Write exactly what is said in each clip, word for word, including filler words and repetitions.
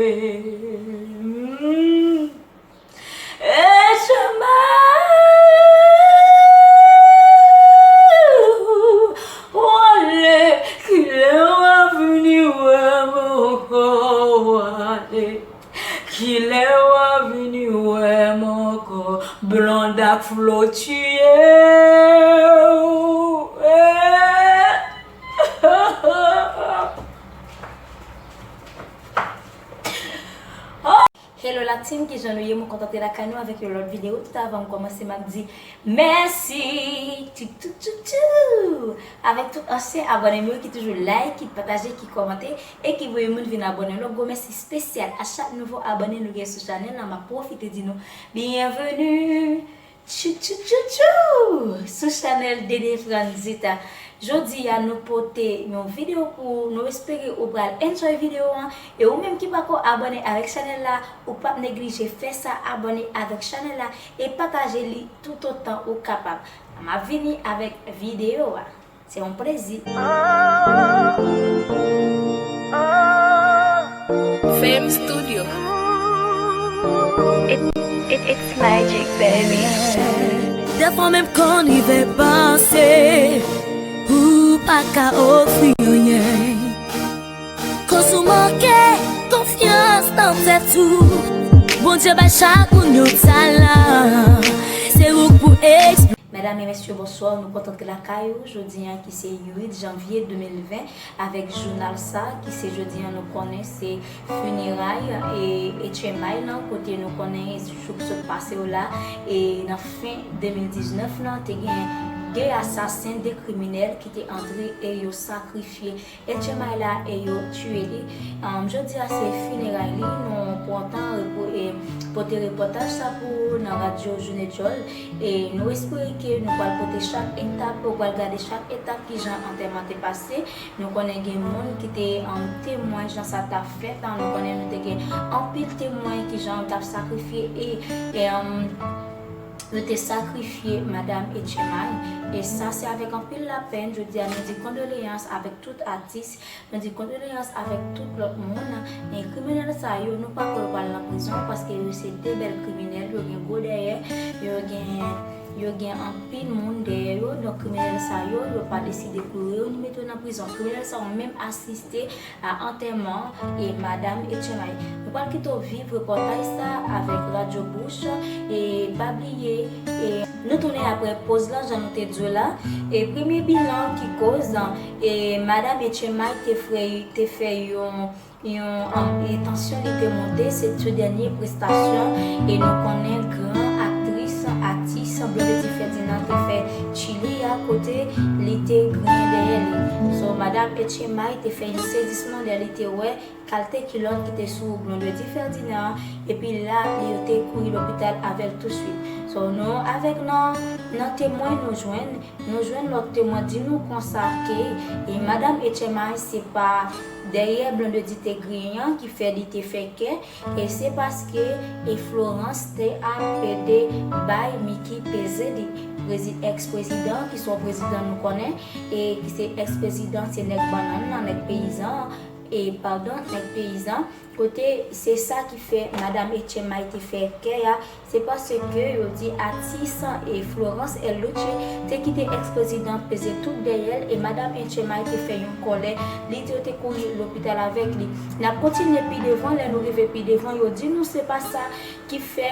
Mm. Echemay, w ale, kilè w a vini wè m ankò, w ale, kilè w a vini wè m ankò, Blonde ak Flo tiye w. Eh. Hello la team, kijan nou ye? Mwen kontan te lakay nou avèk yon lòt videyo. Tout avan m kòmanse, m ap di mèsi. Tou, tou, tou, tou. Avèk tout ansyen abòne m yo ki toujou like, ki pataje, ki kòmante e ki voye moun vin abòne. Yon lòt gwo mèsi espesyal a chak nouvo abòne nou gen sou chanèl la. M ap pwofite di nou byenveni. Tchou, tchou, tchou, tchou! Sou chanèl Dede Franzita. Jodi a, nou pote yon videyo pou ou. Nou espere ou pral enjoy videyo an. E ou menm ki pako abòne avèk chanèl la, ou p ap neglije fè sa, abòne avèk chanèl la e pataje li toutotan ou kapab. M ap vini avèk videyo a. Se yon plezi. Fame Studio. It, it, it's magic, baby. Dèfwa menm kan rive panse, ou pa ka ofri anyen. Koz ou manke konfyans nan tèt ou. Bondye bay chak moun yon talan. Se ou k pou eksplike. Medam e mesye, bonswa. Nou kontan te lakay ou jodi a ki se uit janvye de mil ven avèk jounal sa ki se jodi a nou konnen se fineray e H M I lan kote nou konnen jou k sot pase yo la e nan fen de mil diznèf lan te gen de asasen, de kriminèl ki te antre e yo sakrifye H M I la e yo tiye li. Jodi a se fineray li, nou pran tan pou pote repòtaj sa pou ou nan radyo Jounen Djòl. E nou espere ke nou pral pote chak etap, ou pral gade chak etap kijan antèman te pase. Nou konnen gen moun ki te temwen jan sa t ap fèt, nou konnen nou te gen anpil temwen kijan yo t ap sakrifye e, e yo te sakrifye madanm H M I. E sa se avèk anpil lapèn, jodi a nou di kondoleyans avèk tout atis, nou di kondoleyans avèk tout lòt moun. Men kriminèl sa yo, nou pa kwè yo pral nan prizon paske yo se de bèl kriminèl, yo gen gwo dèyè, yo gen, yo gen anpil moun dèyè yo. Donk kriminèl sa yo, yo pa deside kouri yo ni mete yo nan prizon. Kriminèl sa yo menm asiste a antèman e madanm H M I. Nou pral kite w viv repòtaj sa avèk Radyo Bouch e pa bliye e nou tounen apre poz lan jan nou te di w la. E premye bilan ki koz e madanm H M I te fè, te fè yon, yon e tansyon li te monte, se tou dènye prestasyon e nou konnen gran aktris, atis Blondedy Ferdinand te fè Chili a kote li te griyen dèyè li. So, madanm H M I te fè yon sezisman lè li te wè kalte kilòt ki te sou Blondedy Ferdinand, epi la, li yo te kouri lopital avè l touswit. So, nou avèk nan, nan temwen nou jwenn, nou jwenn lòt temwen di nou konsa ke e madanm H M I se pa dèyè Blondedy te griyen an ki fè li te fè kè, e se paske e Florence te ap pede bay Mickey peze li. Prezi-, èks prezidan, ki se yon prezidan nou konnen, e ki se èks prezidan, se nèg bannann nan, nèg peyizan, e padon, nèg peyizan, kote se sa ki fè madanm H M I te fè kè a, se paske yo di atis e Florence L. Luce te kite èks prezidan peze tout dèyè l, e madanm H M I te fè yon kòlè, li te, te kouri lopital avèk li. N ap kontinye pi devan, lè nou rive pi devan, yo di nou se pa sa ki fè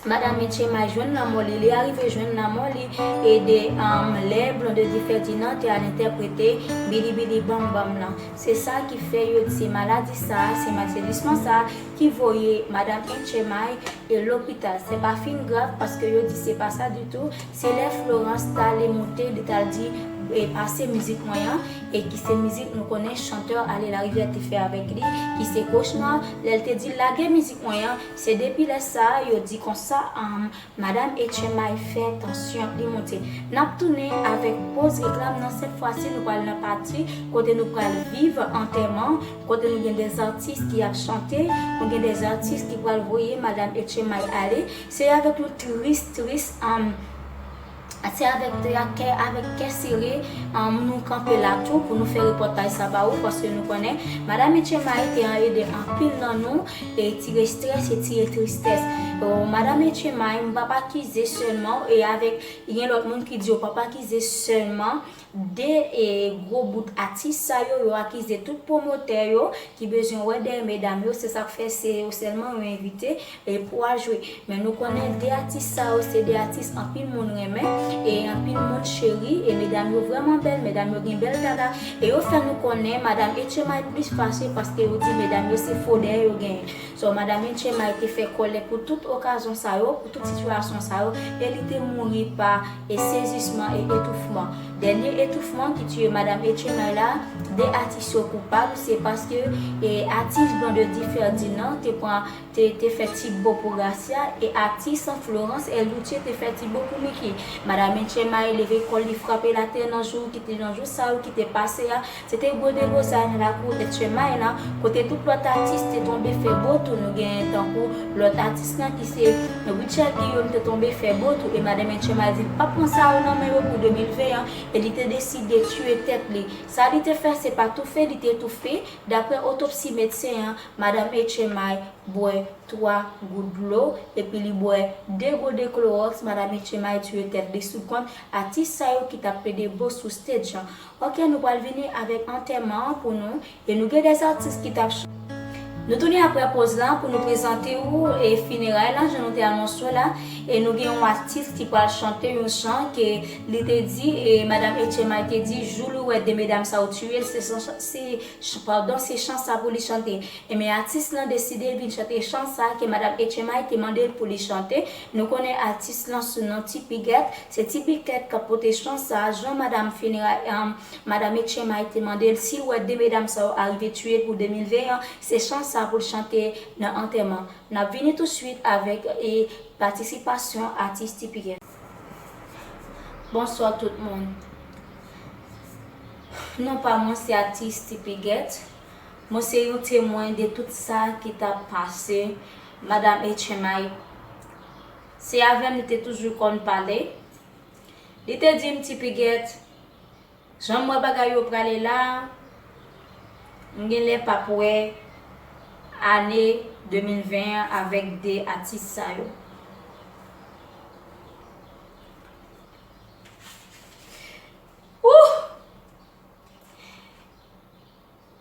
madanm H M I jwenn lanmò li, li arive jwenn lanmò li, e de, um, lè Blondedy Ferdinand te al entèprete Bili Bili Bam Bam lan. Se sa ki fè yo di se maladi sa, se matyèdisman sa ki voye madanm H M I e lopital. Se pa fin grav paske yo di se pa sa ditou. Se lè Florence t ale monte, li t al di, e, pase mizik mwen an, e ki se mizik nou konnen chantè Ale Larivière te fè avèk li, ki se Kochma, lè l te di lage mizik mwen an, se depi lè sa a, yo di konsa, um, madanm H M I fè tansyon li monte. N ap tounen avèk poz reklam nan, sèt fwa si nou pral nan pati kote nou pral viv antèman, kote nou gen de atis ki ap chante, nou gen de atis ki pral voye madanm H M I ale. Se avèk yon tris, tris, um, Se avèk kè, avèk kè sere, um, nou kanpe la tou pou nou fè repòtaj sa ba ou, paske nou konnen Madan Etchemay te ede anpil nan nou e tire estrès e tire tristès. Madan Etchemay, m p ap akize sèlman, e avèk, gen lòt moun ki di yo p ap akize sèlman de, e, gwo bout atis sa yo, yo akize tout pwomotè yo ki bezwen wè dèyè medam yo, se sa k fè se yo sèlman yo envite, e, pou al jwe. Men nou konnen de atis sa yo se de atis anpil moun renmen, e anpil moun cheri, e medam yo vrèman bèl, medam yo gen bèl dada, e yo fè nou konnen Madan Etchemay plis fache paske yo di medam yo se fo dèyè yo genyen. So, Madan Etchemay te fè kòlè pou tout okazyon sa yo, pou tout sitiyasyon sa yo, e li te mouri pa, e, sezisman e etoufman. Dènye etoufman ki tiye Madan Etchemay la, de atis yo koupab, se paske, e, atis Blondedy Ferdinand te pran, te, te fè ti bo pou Gracia, e atis Florence Eldoutier te fè ti bo pou Mickey. Madan Etchemay leve kò l, li frape l atè nan jou ki te, nan jou sa yo ki te pase a. Se te gwo deblozay nan lakou Etchemay lan, kote tout lòt atis te tonbe fè bo tou. Nou gen tankou lòt atis lan ki se Richard Guillaume te tonbe fè bo tou, e Madan Etchemay di l p ap pran sa yo nan men yo pou de mil ven an, e li te deside tiye tèt li. Sa li te fè se pa toufe li te toufe. Daprè otopsi medsen an, Madan Etchemay bwè twa gout dlo, epi li bwè de gode klowòks. Madan Etchemay tiye tèt li sou kont atis sa yo ki t ap plede bo sou stage lan. Ok, nou pral vini avèk antèman an pou nou, e nou gen de atis ki t ap ch-, nou tounen aprè poz lan pou nou prezante ou, e, fineray lan, jan nou te anonse w la, e nou gen yon atis ki pral chante yon chan ke li te di, e Madan Etchemay te di, jou li wè de medam sa yo tiye l, se chan, se, ch-, padon, se chan sa pou li chante. Ebyen, atis lan deside vin chante chan sa ke Madan Etchemay te mande l pou li chante. Nou konnen atis lan sou non Ti Pigèt. Se Ti Pigèt k ap pote chan sa, jan madanm fineray, um, Madan Etchemay te mande l si l wè de medam sa yo arive tiye l pou de mil ven an, se chan sa pou l chante nan antèman. N ap vini touswit avèk, e, patisipasyon atis Ti Pigèt. Bonswa tout moun. Non pa mwen se atis Ti Pigèt. Mwen se yon temwen de tout sa ki t ap pase Madan Etchemay. Se avè m li te toujou konn pale. Li te di m, Ti Pigèt, jan m wè bagay yo prale la, m genlè p ap wè ane de mil ven an avèk de atis sa yo. Ouh!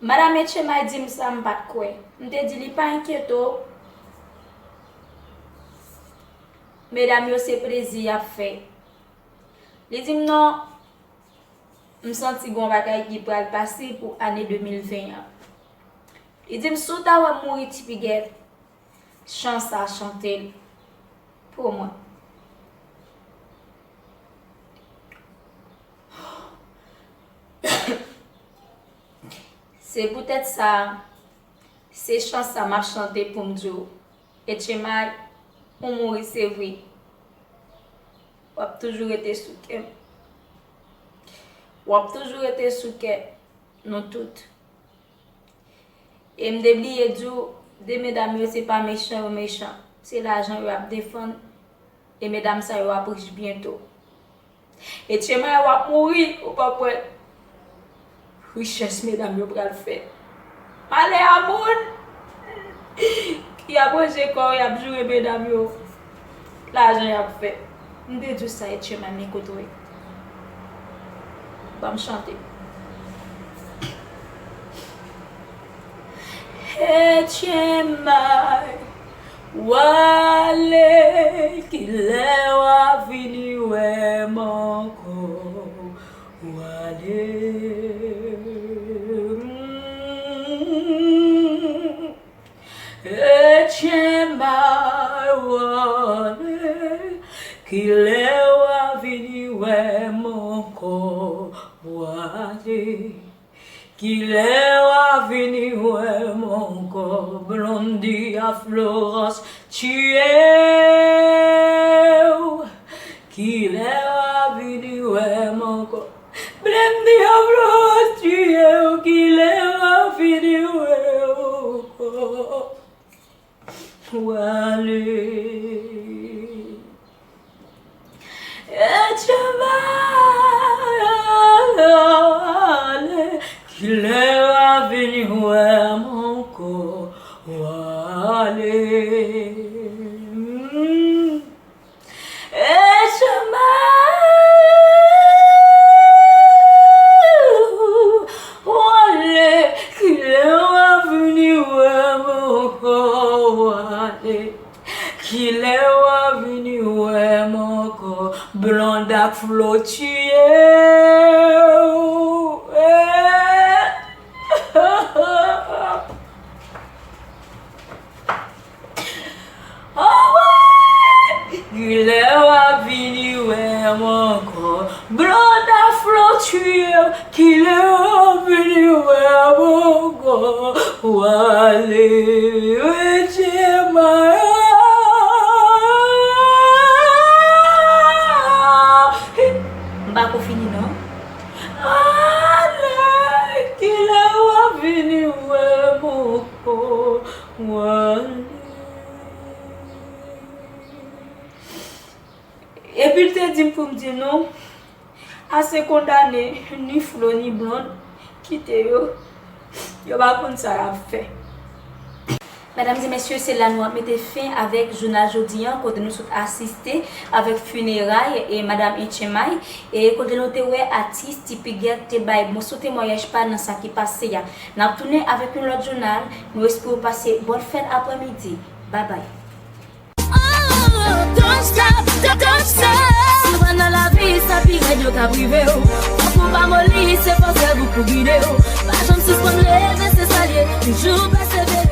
Madan Etchemay di m sa, m pa t kwè. M te di li pa enkyete w. Medam yo se plezi y ap fè. Li di m non, m santi gon bagay ki pral pase pou ane de mil ven an. Li di m si w ta wè m mouri Ti Pigèt, chan sa chante l pou mwen. Se poutèt sa, se chan sa m ap chante pou m di w, Etchemay, ou mouri se vre. W ap toujou rete sou kè m. W ap toujou rete sou kè nou tout. E m te bliye di w, de medam yo se pa mechan yo mechan. Se lajan yo ap defann. E medam sa yo ap rich byento. Etchemay, w ap mouri, ou p ap wè richès medam yo pral fè. Malè a moun ki ap ranje kò yo, y ap joure medam yo. Lajan y ap fè. M te di w sa, Etchemay, men kote w ye. Ban m chante. Etchemay, w ale, kilè w a vini wè m ankò? W ale. Etchemay, w ale, kilè w a vini wè m ankò? W ale. Kilè w a vini wè m ankò? Blondy a Florence tiye w. Kilè w a vini wè m ankò? Blondy a Florence tiye w. Kilè w a vini wè m ankò? W ale. Etchema, ale, kilè w a vini wè m ankò, w ale. Mm. Etchema, w ale, kilè w a vini wè m ankò, w ale. Kilè w a vini wè m ankò, Blonde ak Flo tiye w. Eh. Anmwey! Kilè w a vini wè m ankò, Blonde ak Flo tiye w. Kilè w a vini wè m ankò, w ale, Etchema. M pa ko fini non. Ale, kilè w a vini wè m ankò, w ale. Epi l te di m pou m di nou, ase kondane, ni Flo ni Blonde, kite yo, yo pa konn sa y ap fè. Medam e mesye, se la nou ap mete fen avèk jounal jodi a, kote nou sot asiste avèk fineray e Madam Etchema, e kote nou te wè atis Ti Pigèt te bay mòso temwayaj pa nan sa ki pase a. N ap tounen avèk yon lòt jounal, nou espere w pase bòn fèt aprèmidi. Babay. Oh, don't stop, don't, don't stop. Si w nan lavi, sa pi rèd yo ka prive w. Fòk ou pa moli, se fòs rèv ou pou gide w. Pa janm sispann leve, se sa l ye. Toujou pèsevere.